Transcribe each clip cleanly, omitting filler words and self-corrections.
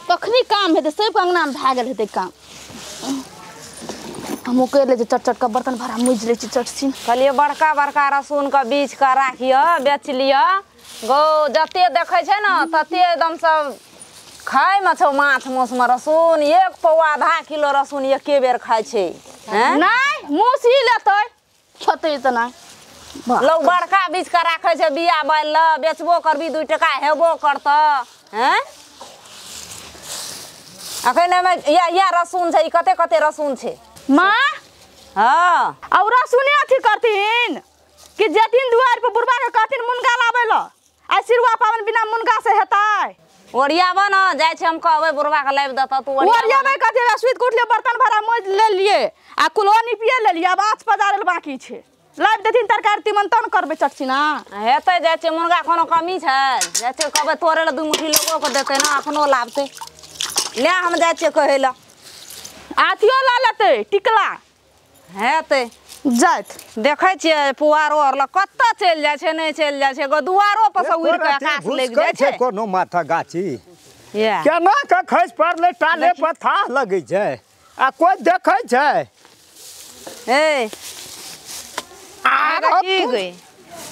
कखनी काम हेतै सब अंगना में भए गेल हेतै काम। हम करि लै छी चट चट के बर्तन भाड़ा मुजि लै छी चट सिन। कहलियै बड़का बड़का रसून के बीछ के राखियो बेच लियो गौ जते देखै छै ने तते एकदम सब खाय में छौ माछ मांस में रसून 1 पौआ आधा किलो रसून एके बेर खाय छै। नहीं मूस ही लेतै खेतै तऽ नहि। लोग बड़का बीछ के राखै छै बिया बालि ल बेचबो करबी 2 टका हेबो करतऽ। हैं अखन एहिमे या रसून छै ई कते कते रसून छै माँ। हाँ और रसूने अथी करथिन कि जेथिन दुआर पर बुढ़बा के कहथिन मुनगा लाबै ल आ सिरुआ पाबनि बिना मुनगा से हेतै। ओरियाबऽ न जाइ छै हम कहबै बुढ़बा के लाबि देतऽ तू ओरियाबै कथी सुति के उठलियै बर्तन भाड़ा मोजि लेलियै आ कुल्हो निपिये लेलियै आब आँच पजारै लए बाकी छै। लाबि देथिन तरकारी तीमन तहन करबै चटसिना। हेतै जाइ छै मुनगा कोनो कमी छै जाइ छै कहबै तोड़ै लए 2 मुट्ठी लोगो के देतै ने अखनो लाबतै ले हम जाइ छियै कहै लए। अथियो लऽ लेतै टिकला हेतै जाइत देखै छियै पुआरो आर लऽ कतऽ चलि जाइ छै नहि चलि जाइ छै गो दुआरो पर से उड़ि कऽ आकाश लागि जाइ छै। कोनो माथा गाछी केना कऽ खसि पड़लै टाले पर थाह लगै छै आ कोइ देखै छै। ए की गई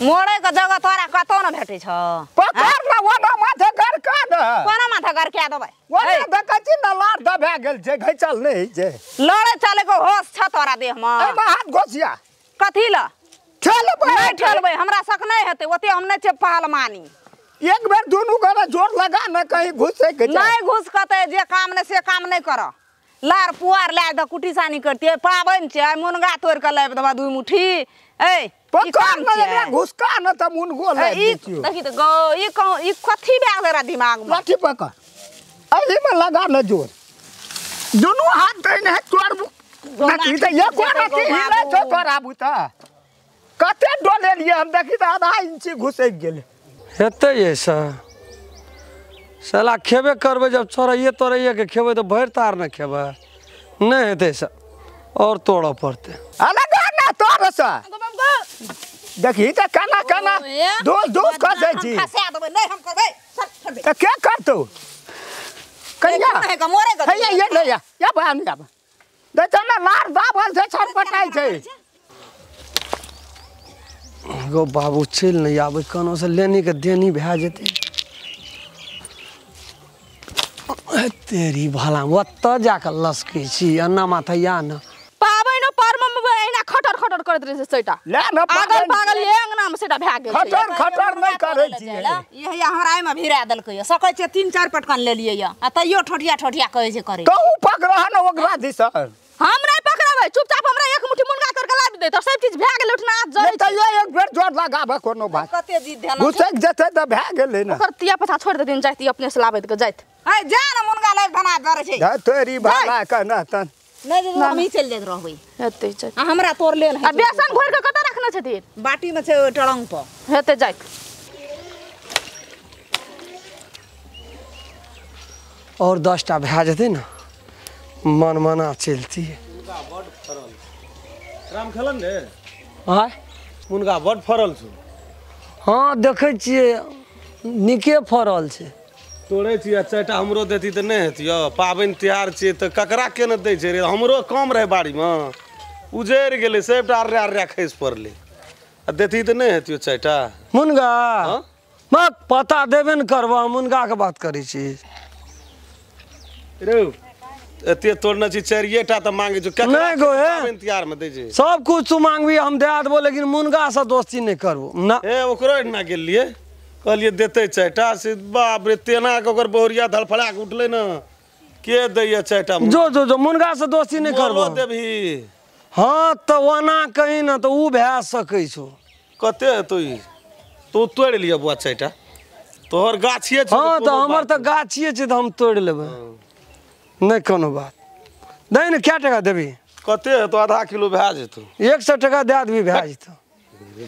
मोड़े के जगह तोरा कतौ न भेटै छौ। पकड़ न ओना माथे गरका दे। कोना माथा गरका देबै ओना देखै छी न लार दबा गेल छै घैचल नहि होइ छै। लड़े चले के होश छ तोरा देह मे। एहिमे हाथ घोसिया कथी ल ठेलबै नहि ठेलबै हमरा शक नहि हेतै ओते हम नहि छियै पहलमानी। एक बेर दुनू गोरा जोर लगा न कहीं घुसै के नहि घुसकतै जे काम नहि से काम नहि कर। लार पुआर लए दऽ कुटी सानी करतियै पाबनि छै मुनगा तोड़ि कऽ लाबि देबऽ 2 मुट्ठी। ए पकड़ न एकरा घुसका न त मुनगो लाबि दै छियौ। देखी त गौ ई कहूं ई कथी भए गेलै दिमाग में। लाठी पकड़ एहि में लगा न जोर दुनू हाथ दैने है तोड़ देखी त एको रति हिलै छौ तोरा बुता कते डोलेलियै हम देखी त आधा इंची घुसकि गेलै। हेतै ऐसा साला खेबे करबै जब चोरैये तोरैये के खेबै तऽ भरि तार न खेबै नहि हेतै से और तोड़ऽ पड़तै। अलग ना तोड़ से देखी त केना केना दोस दोस खसै छी। खसा देबै नहि हम करबै त के करतौ कहिया हैया ये ले या या बा आब देख न लार दाबल छै छटपटाइ छै। गो बाबू चलि नहि आबै कोनो से लेनी के देनी भए जेतै। तेरी भला ओतऽ जाकऽ लसकै छी अन्ना माथा या न पाबनि पर्व में एना खटर खटर करैत रहै छै सैटा ले न पागल पागल ये अंगना में सैटा भए गेल खटर खटर नहि करै छी। ई हैया हमरा एहिमे भिरा देलकै सकै छियै 3-4 पटकन लेलियै या आ तैयो ठोठिया ठोठिया कहै छै करै। तू पकड़ह न ओकरा दिस हम नहि पकड़बै चुपचाप हमरा 1 मुट्ठी मुनगा तोड़ के लाबि दे त सब चीज भए गेल उठना हाथ जरै तैयो एक बेर जोर लगाबऽ कोनो बात कते जिद ध्यान घुसकि जेतै त भए गेलै न ओकर तिया पछा छोड़ि देथिन जाइत अपने से लाबैत के जाइत। ए जा न मुनगा लाबि धना जरै छै तोरी भला कहना तन नहि जे हम ही चलि जाइत रहबै हेतै जाइत आ हमरा तोड़ लेल आ बेसन घोरि के कतऽ रखने छथिन बाटी में छै ओहि टरंग पर हेतै जाइत। और 10 टा भए जेतै ने मन मना चलती। बड फरल राम खेलन रे आय मुनगा बड फरल छौ। हाँ देखै छियै नीके फरल छै। तोड़ै छियै 4टा हमरो देती तऽ नहि हेतियो पाबनि तिहार छियै तऽ ककरा के ने दै छै रे। हमरो कम रहै बाड़ीमे उजड़ि गेलै सबटा अर्रा अर्रा खसि पड़लै आ देती तऽ नहि हेतियो 4टा मुनगा। मत पता देबे ने करबऽ मुनगा के बात करै छी रे एते तोड़ने छी 4टा तऽ मांगै छौ नहि गो पाबनि तिहार में दै छै सब कुछ तू मांगबी हम दए देबो लेकिन मुनगा से दोस्ती नहि करबो ना। ए ओकरो एहिना गेलियै कहलियै देतै 4टा से बाप रे तेना के ओकर बहुरिया धड़फड़ा के उठलै न के दैया 4टा जो जो जो मुनगा से दोस्ती नहि करबो देबही। हाँ तऽ ओना कही न तऽ उ भए सकै छौ। कते हेतौ ई तू तोड़ि लिअ बौआ 4टा तोहर गाछिए छौ। हाँ तऽ हमर तऽ गाछिए छै तऽ हम तोड़ि लेबै नहि कोनो बात दै ने। कै टका देबही कते हेतौ आधा किलो भए जेतौ 100 टका दए देबही भए जेतौ।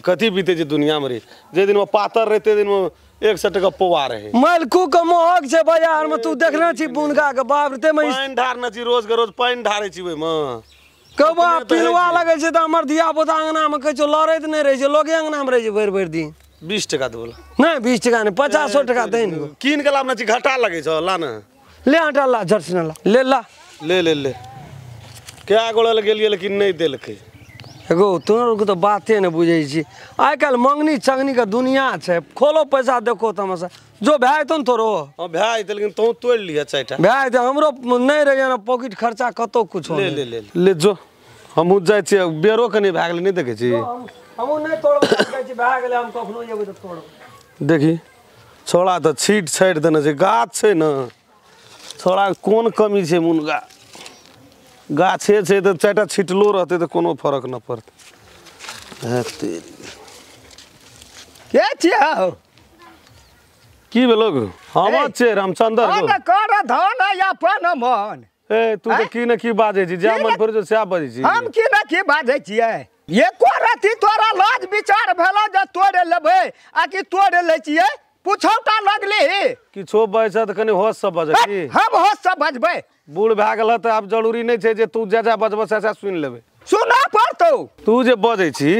कथी बीते छै दुनिया में रे जे दिन में पातर रहे ते दिन में 100 टका पौआ रहे। मलकू के महग छै बाजार में तू देखने छी बुनगा के बाप रे ते में पानि ढारने छी रोज के रोज पानि ढारै छी ओहिमे कबा पिलुआ लगै छै तऽ हमर धिया पुता अंगना में कहै छौ लड़ैत नहि रहै छै लोगे अंगना में रहै छै भरि भरि दिन। 20 टका देबो। नहीं 20 टका नहीं, 50 टका दे ने। कीन के लाबना छी, घाटा लगै छौ, ला ने। ले आटा ला, झट से ला, ले ला। ले ले ले। क्या गोड़ा लग गेलियै लेकिन नहीं देलकै। एगो तोहर के तो बाते ने बुझै छी। आइ काल्हि मंगनी चंगनी के दुनिया छै, खोलो पैसा देखो तमाशा। जो भए जेतौ ने तोरो। हां भए जेतै, लेकिन तों तोड़ि लिह चारिटा। भए जेतै, हमरो नहीं रहैया ने पॉकेट खर्चा कतौ कुछो। ले ले ले ले जो, हमहूँ जाइ छियै, बेरो कनि भए गेलै, नहि देखै छी। हमहूँ नहि तोड़बै जाइ छी, भए गेलै, हम कखनो जेबै तऽ तोड़बै। देखी छोड़ा तऽ छीट छाटि देने छै, गाछ छै ने छोड़ा, कोन कमी छै मुनगा गाछे छै तऽ चारिटा छिटलो रहतै तऽ कोनो फरक न पड़तै। के छियै हौ? की भेलो गो? हम छियै रामचंद्र गो। कर धन अपन मन। ए तू तऽ की ने की बाजै छी, जे मन पड़ै छौ सएह बाजै छी। हम की ने की बाजै छियै? एको रति तोरा लाज विचार भेलौ जे तोड़ि लेबै आ कि तोड़ि लै छियै? पूछौटा लगली। किछो बजै छह तऽ कनि होशसँ बजै की। हम होशसँ बजबै। बूढ़ भए गेल तऽ आब जरूरी नहि छै जे तू जा जा बजबह सएह सएह सुनि लेबै। सुनऽ पड़तौ। तू जे बजै छी,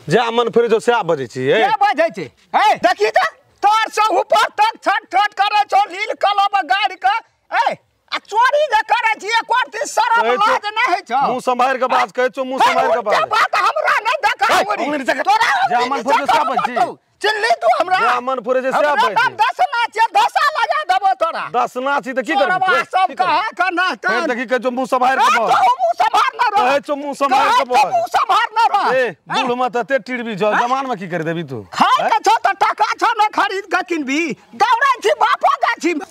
जा मन फिरै छौ सएह बजै छी। के बजै छी? ए देखी तऽ तोर से ऊपर तक छट छट करै छौ, लील कलम गाड़ि के। ए आ चोरी जे करै छी एको रति शरम लाज नहि होइ छौ। मुँह सम्हारि के बाज कहै छौ, मुँह सम्हारि के बाज। बात हमरा नहि देखा, तोरा जा मन फिरै छौ सएह बजै छी। चिल्ली तू हमरा जा मन फुरे जे सएह बजै छी। 10 नाच 10 लगा देबो तोरा। 10 नाच तऽ की करबी? सब कहा के ना फेर देखी कहै छौ मुँह सम्हारि के बाज। तू मुँह सम्हार न रह। कहै छौ मुँह सम्हारि के बाज। मुँह सम्हार न रह। ए बूढ़ में तऽ एते टिड़बी छौ, जवान में की कर देबी तू? खाय के छौ तऽ टका छौ न खरीद के किनबी। दौड़ै छी बापो गाछी में।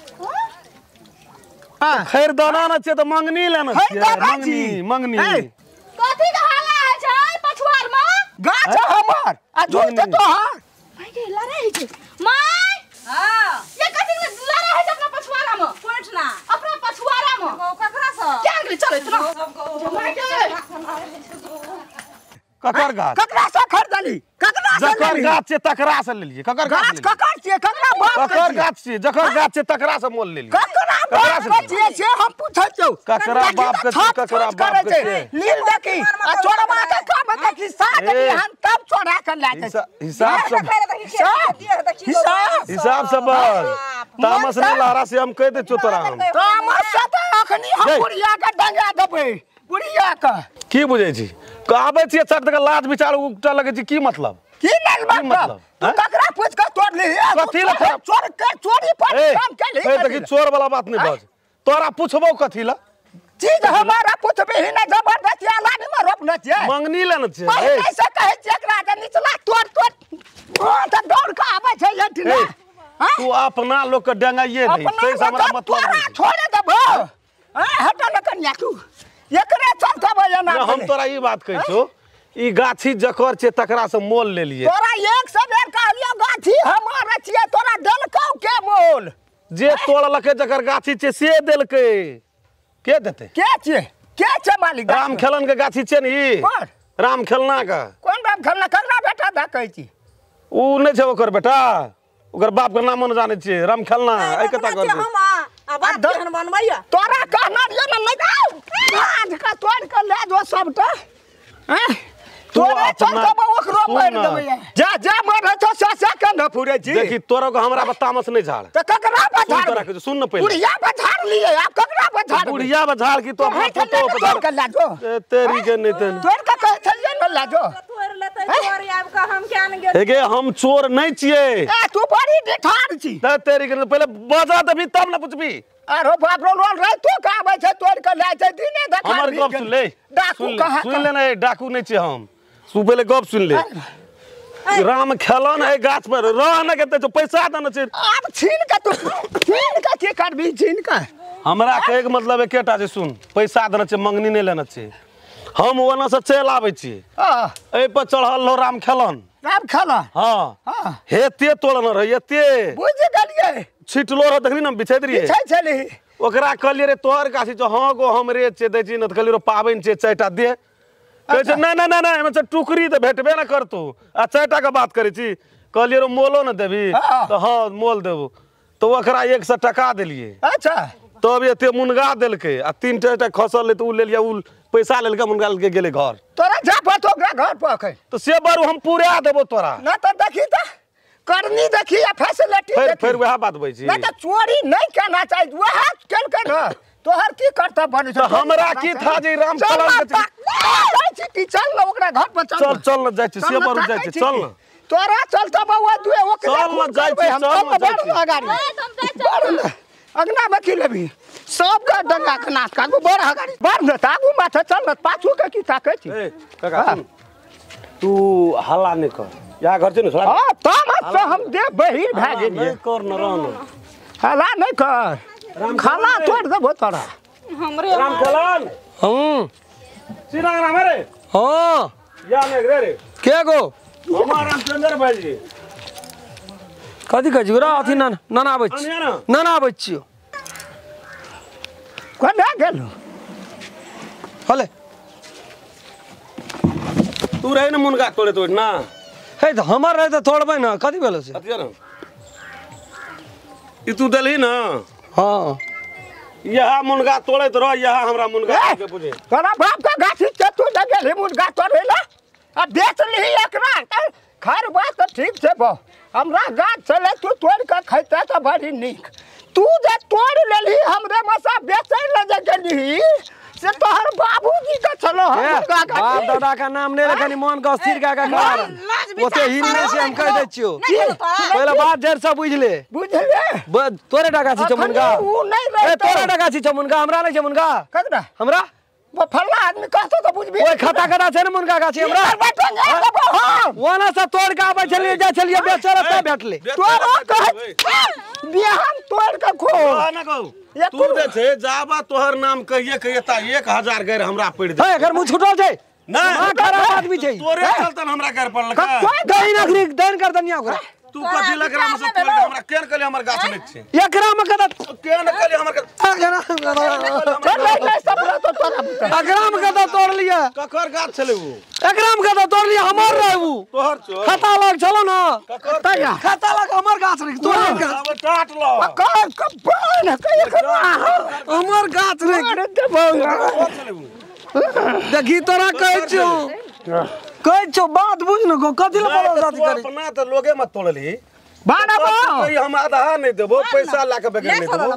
खरीदाना न छियै तऽ मंगनी लेना छियै। मंगनी मंगनी। कथी के हाला होइ छै पछुआर में? गाछ हमर आ झूठ तोहर। माय के लड़ाई छै। My हां ये कथी के लड़ाई होइ छै अपना पछुआरा में? कोठना अपना पछुआरा में। ककरा से? क्या गेलै चलै तोरा। My के ककर गाछ? ककरा से खरीदली? ककरा से? जकर गाछ छै तकरा से लेलियै। ककर गाछ? ककर छियै? ककरा बाप? ककर गाछ छियै? जकर गाछ छै तकरा से मोल लेलियै। ककरा बाप के छियै से हम पूछै छौ। ककरा बाप के छियै? ककरा बाप के छियै? लील देखी आ चोरबा के काम देखी, सात बिहान तब चोरा के लए जाइ छै। हिसाब से हिसाब से बस तामस नहि लहरा से हम कहि दै छियौ तोरा। हम तामस से तऽ अखनी हम बुढ़िया के डंगा देबै, बुढ़िया के। की बुझै छी? आबै छियै चट दऽ लाज विचार उगटा लगै छी, की मतलब? की नहि मतलब? तू ककरा पूछ के तोड़ली? कथी लए? चोर के चोरी पर काम केली। ए देखी चोर वाला बात नहि बाज। तोरा पूछबौ कथी लए? चीज हमारा पूछबे ही ना, जबरदस्ती अलानी में रोपने छियै। मंगनी लेने छियै। पहिले से कहै छियै एकरा जे निचला तोड़ तोड़ तऽ दौड़ के आबै छै एहिठिना। तू अपना लोक के डेंगाइए दही, ताहि से हमरा मतलब नहि। छोड़े देबौ। हट न कनिया तू। एकरे चलते एना। हम तोरा ई बात कहै छौ, ई गाछी जकर छै तकरा से मोल लेलियै। तोरा 100 बेर कहलियौ गाछी हमर छियै, तोरा देलकौ के मोल? जे तोड़लकै जकर गाछी छै से देलकै। के देतै? के छियै? के छै मालिक? राम खेलन के गाछी छै ने ई। कोन? राम खेलना के। कोन राम खेलना? ककरा बेटा दऽ कहै छी? ऊ नहि छै ओकर बेटा, ओकर बाप के नामो नहि जानै छियै। राम खेलना एहि कता कर हम आ बाप केहन बनबैया तोरा कहना रहियो ने, नहि गाछ के तोड़ के लए जो सबटा। तोरे चलते ओकरो मारि देबै। जा जा मरै छौ से से के न फुरै छी। देखी तोरा के हमरा पर तामस नहि झाड़। तऽ ककरा पर झाड़? सुन न पहिले। बुढ़िया पर झाड़ लियै, आब ककरा पर झाड़? बुढ़िया पर झाड़ की तो अपना पुतोह पर झाड़ के लए जो। तेरी के नहि तेन तोड़ के कहै छलियै ने लए जो। तोड़ लेतै चोर आबि के हम केन गेल। हेगे हम चोर नहि छियै। ए तू बड़ी ढिठार छी। तऽ तेरी के पहिले बजा देबी तब न पुछबी। अरे बाप रो रोल रह तू का आबै छै तोड़ के लए छै दिने देखा। हमर गप सुन ले। डाकू कहाँ? सुन ले ने, डाकू नहि छियै हम। तू पहिले गप सुन ले। राम खेलन है गाछ पर रह न के तो पैसा देने छै। आब छीन के तू छीन के की करबी? छीन के हमरा कहै के मतलब एकेटा छै, सुन, पैसा देने छै, मंगनी नहि लेने छै। हम ओना से चलि आबै छी। एहि पर चढ़ल रहो राम खेलन। राम खेलन? हाँ हेते तोड़ने रहै, एते बुझि गेलियै। छिटलो रह देखली ने, बिछैत रहियै। बिछै छली। ओकरा कहलियै रे तोहर गाछी छौ? हाँ गो हमरे छै, दै छी ने। तऽ कहलियै रो पाबनि छै, चारिटा दे। कहै छै नहि नहि नहि, एहिमे टुकड़ी तऽ भेटबे ने करतौ आ चारिटा के बात करै छी। कहलियै रो मोलो ने देबही? तऽ हाँ मोल देबो। तऽ ओकरा 100 टका देलियै। अच्छा। तब एते मुनगा देलकै आ 3 टा खसल रहै तऽ ओ लेलियै, ओ पैसा लेलकै, मुनगा लेके गेलै घर। तोरा जा पड़तौ ओकरा घर पर अखन। तऽ से बरू हम पूरा देबो तोरा। ना तऽ देखी तऽ करनी देखी आ फैसिलिटी फेर फेर वएह बात बजै छी। नहि तऽ चोरी नहि करना चाही, वएह केलकै न तोहर की करतब बनै छौ? हमरा की था जे राम चलन जाइ छी की चल न ओकरा घर पर चल चल चल न जाइ छी से बरू जाइ छी चल न तोरा चलता बौआ दुए ओकरा चल न जाइ छी चल न जाइ छी अगाड़ी अगना में की लेबी सबके डंगा के नाच कागू बड़ अगाड़ी बढ़ न तागू माथे चल न पाछू के की ताकै छी। ए काका सुन तू हल्ला नहि कर यहाँ घर छै ने छोड़ा। हां तामस से हम दे बहिर भए गेलियै। नहि कर न रहन हल्ला नहि कर खाना तोड़ देबो तोरा हमरे राम चलन हम सीना राम रे। हां या ने रे रे के गो हमर रामचंद्र भाईजी कथी कहै छी रे अथी ना ना आबै छी ना ना आबै छी कोना गेलो हले तू रहे न मुनगा तोड़े तोड़ ना हे त हमर रहे त तोड़बै न कथी भेलो से अथी न ई तू देलही न। हां यह मुनगा तोड़ैत रह यह हमरा मुनगा के बुझे तोरा बाप का गाछी के तू न गेलही मुनगा तोड़े ला आ बेच लिही एकरा। खैर बात त ठीक छै बा हमरा गाछ छलै तू तोड़ के खैते त बड़ी नीक तू जे तोड़ लेलही हमरे मसा बेचै ल जे गेलही से तोहर बाबूजी के छलो हम बाप दादा का नाम नहि रखनी मन के अस्थिर का कर ओते हिल नहि से हम कह दै छियो। पहले बात जर से बुझ ले बुझले तोरे टाका छी मुनगा ए तोरे टाका छी मुनगा हमरा नहि छै मुनगा ककरा हमरा वो फल्ला आदमी कहतो त बुझबी ओए खाता करा छै ने मुनगा गाछी हमरा ओना से तोड़ के आबै छलियै जाइ छलियै बेचै ल त भेटलै तोरा कह बिहान तोड़ के खो ना कहू तू जे छै जाबा तोहर नाम कहिए कहिए ता 1000 गैर हमरा पड़ दे हे एकर मुंह छुटल छै नहीं खराब आदमी छै तोरे चलतन हमरा गैर पड़लक दही नखरी दहन कर दनिया ओकरा तू कथी लग रहा से तोड़ के हमरा केन कहली हमर गाछ नहि छै एकरा में कदा केन कहली हमर चल ले सब तो तोरा एकरा में कदा तोड़ लिया ककर गाछ छलै उ एकरा में कदा तोड़ लिया हमर रहे उ तोहर छौ खाता लग छलो ना ककर खाता लग हमर गाछ रे तोड़ अब काट लो ककर कबन एकरा हमर गाछ रे अरे देबो देखी तोरा कहै छियौ कहै छियौ बात बुझ न गो कथी ल बोलल जाति करी अपना त लोगे मत तोड़ली बाना हम आधा नहीं देबो पैसा ला के बगैर नहीं देबो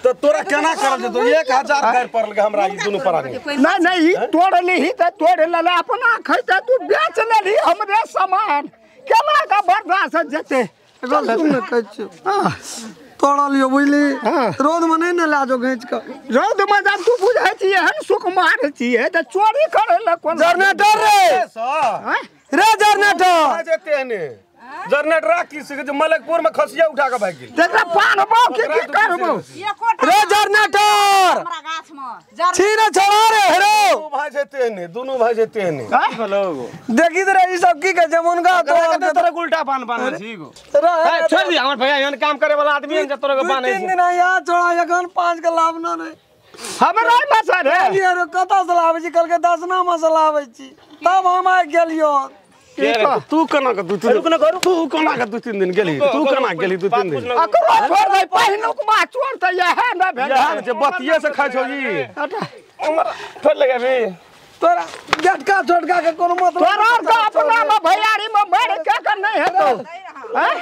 त तोरा केना करल जेतो 1000 गैर पड़ल हमरा ई दुनु परानी नहीं नहीं ई तोड़ली ही त तोड़ लेले अपना खैते तू बेच लेली हमरे सामान केना का बर्दाश्त जेते सुन कहै छियौ तोड़लियो बुझली रौद में नहीं ने लाजो घींच के रौद में जब तू बुझै छी एहन सुकुमार छियै त चोरी करे ल कोन जनरेटर रे रे जनरेटर जेते ने जनरेटर की से जे मलकपुर में खसिया उठा के भाग गेल देखा पानबो की की करबो रे जनरेटर हमरा गाछ में छी न छोड़ा रे हेरो दुनु भाई जेते ने दुनु भाई जेते ने देखी त रे ई सब की कहै छै मुनगा तोड़ तोरा उल्टा पान पान छी गो छोड़ दी हमर भैया एहन काम करे वाला आदमी है जे तोरा के बान्है 3 दिन यहाँ छोड़ा एखन 5 के लाभ न नहीं हमरा मसा रे ये कतऽ से लाबै छी कल के 10 ना मसाला आबै छी तब हम आ गेलियो तू केना के दू तीन तू केना के दू तीन दिन गेली तू केना गेली दू तीन दिन अकरो छोड़ दे पहिनुक मा चोर त यह न भेल यह जे बतिये से खाइ छौ ई उमर छोड़ लगे भी तोरा गटका छोटका के कोनो मतलब तोरा के अपना में भैयारी में मर के के नहीं हेतो हैं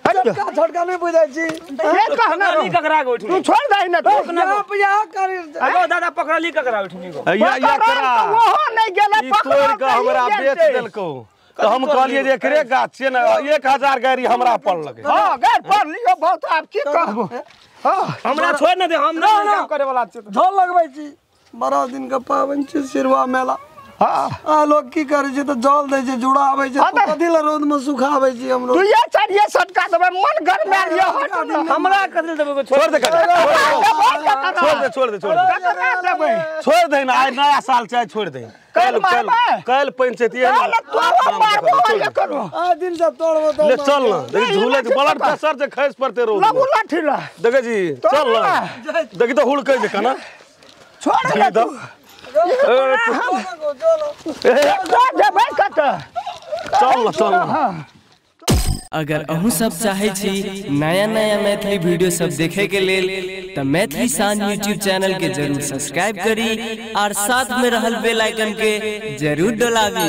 छोटका छोटका नहीं बुझै छी ये कहना नी ककरा के उठनी तू छोड़ दे न तू यहाँ पे यहाँ करी अगो दादा पकड़ली ककरा उठनी गो या एकरा ओहो नहीं गेलै ई तोड़ के हमरा बेच देलको तो हम कहलिए जे एकरे गाछ छै ने 1000 गाड़ी हमरा पड़लक। हां गाड़ी पड़ लियो बहुत आब की कहबो। हां हमरा छोड़ न दे हम नहीं काम करे वाला छी झोल लगबै छी बड़ा दिन के पाबनि छै सिरवा मेला। हां आ लोग की करै छै त जल दै छै जुड़ाबै छै कथी ल रौद में सुखाबै छी हमरो तू ये चढ़िए सटका देबै मन गरमायल ये हट न हमरा कथी देबै छोड़ दे छोड़ दे छोड़ दे छोड़ दे छोड़ दे ना आइ नया साल छै छोड़ दे कल कल कल पंचायती है कल तोरो मारबो ये करो आ दिन से तोड़बो ले चल ना देखी झूले के ब्लड प्रेशर जे खैस पड़ते रोड लगू लाठी ला देखे जी चल ना देखी तो हुड़कै जे कना छोड़ दे तू चल चल। अगर अहूँ सब चाहे छी नया नया मैथिली वीडियो सब देखे के लेल त मैथिली शान यूट्यूब चैनल के जरूर सब्सक्राइब करी और साथ में रहल बेल आइकन के जरूर दबावी।